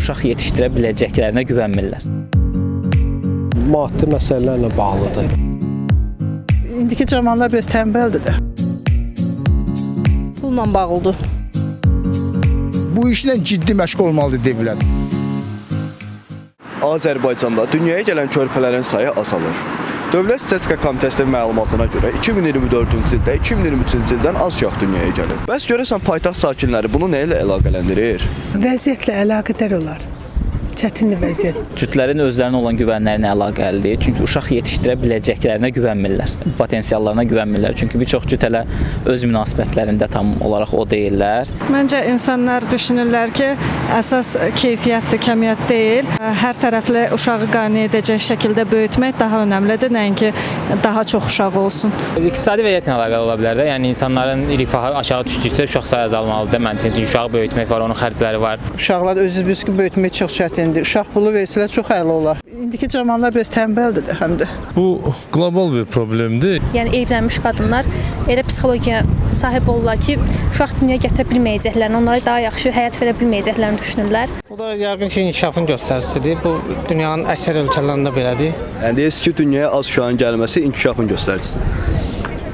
uşaq yetişdirə biləcəklərinə güvənmirlər. Maddi məsələlərlə bağlıdır. İndiki cavanlar biraz tənbəldir də. Pulla bağlıdır. Bu işlə ciddi məşğul olmalıdır dövlət. Azərbaycanda dünyaya gələn körpələrin sayı azalır. Dövlət Statistika Komitəsinin məlumatına görə 2024-cü ildə 2023-cü ildən az uşaq dünyaya gəlib. Bəs görəsən paytaxt sakinləri bunu nə ilə əlaqələndirir? Vəziyyətlə əlaqədar olar. Çətindir vəziyyət. Cütlərin özlərinə olan güvənlərinə əlaqəlidir. Çünki uşaq yetişdirə biləcəklərinə güvənmirlər. Potensiallarına güvənmirlər. Çünki bir çox cüt hələ öz münasibətlərində tam olaraq o deyillər. Məncə insanlar düşünürlər ki, əsas keyfiyyətdir, kəmiyyət deyil. Hər tərəfli uşağı qane edəcək şəkildə böyütmək daha önəmlidir, nəinki daha çox uşaq olsun. İqtisadi vəziyyətlə əlaqəli ola bilər də. Yəni insanların rifahı aşağı düşdükcə uşaq sayı azalmalıdır. Məntiqən çünki uşağı böyütmək var, onun xərcləri var. Uşaqlar özünüz bilirsiniz ki, böyütmək çox çətindir. Uşaq pulu versələr çox əla olar. İndiki cavanlar biraz tənbəldir də həm də. Bu qlobal bir problemdir. Yəni evlənmiş qadınlar elə psixologiyaya sahib olurlar ki, uşaq dünyaya gətirə bilməyəcəklərini, onlara daha yaxşı həyat verə bilməyəcəklərini düşünürlər. Bu da yəqin ki, inkişafın göstəricisidir. Bu dünyanın əksər ölkələrində belədir. Yəni deyirsiniz ki, dünyaya az uşağın gəlməsi inkişafın göstəricisidir.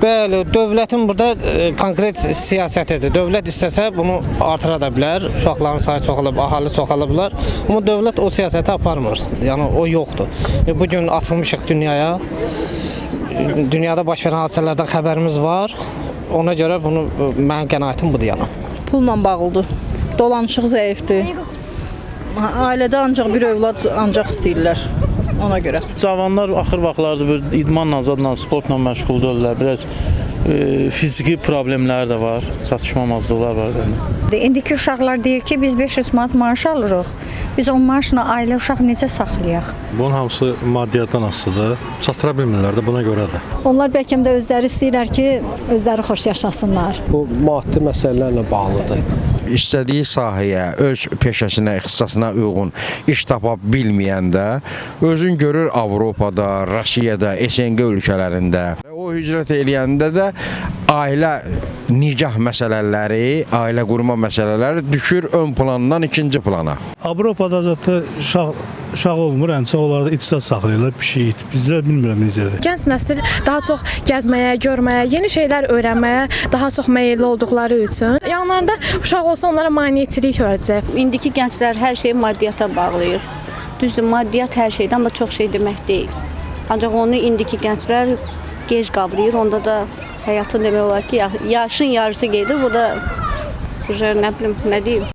Bəli, dövlətin burada konkret siyasətidir. Dövlət istəsə bunu artıra da bilər. Uşaqların sayı çoxalıb, əhali çoxala bilər. Amma dövlət o siyasəti aparmır. Yəni o yoxdur. Bu gün açılmışıq dünyaya. Dünyada baş verən hadisələrdən xəbərimiz var. Ona görə bunu mənim qənaətim budur yəni. Pulla bağlıdır. Dolanışıq zəifdir. Ailədə ancaq bir övlad ancaq istəyirlər ona görə. Cavanlar axır vaxtlarda bir idmanla, zadla, sportla məşğul deyillər. Biraz fiziki problemlər də var, çatışmamazlıqlar var yəni. İndiki uşaqlar deyir ki, biz 500 manat maaş alırıq. Biz o maaşla ailə uşaq necə saxlayaq? Bunun hamısı maddiyyatdan asılıdır. Çatıra bilmirlər də buna görə də. Onlar bəlkə də özləri istəyirlər ki, özləri xoş yaşasınlar. Bu maddi məsələlərlə bağlıdır. İstədiyi sahəyə, öz peşəsinə, ixtisasına uyğun iş tapa bilməyəndə özün görür Avropada, Rusiyada, SNQ ölkələrində. O hicrət eləyəndə də ailə nikah məsələləri, ailə qurma məsələləri düşür ön plandan ikinci plana. Avropada zətdə uşaq olmur, ən çox onlarda it saxlayırlar, pişik, it. Bizdə bilmirəm necədir. Gənc nəsil daha çox gəzməyə, görməyə, yeni şeylər öyrənməyə daha çox meyilli olduqları üçün yanlarında uşaq olsa onlara maneəçilik törədəcək. İndiki gənclər hər şeyi maddiyyata bağlayır. Düzdür, maddiyyat hər şeydir, amma çox şey demək deyil. Ancaq onu indiki gənclər gec qavrayır. Onda da həyatın demək olar ki, yaşın yarısı gedir. Bu da nə bilim, nə deyim.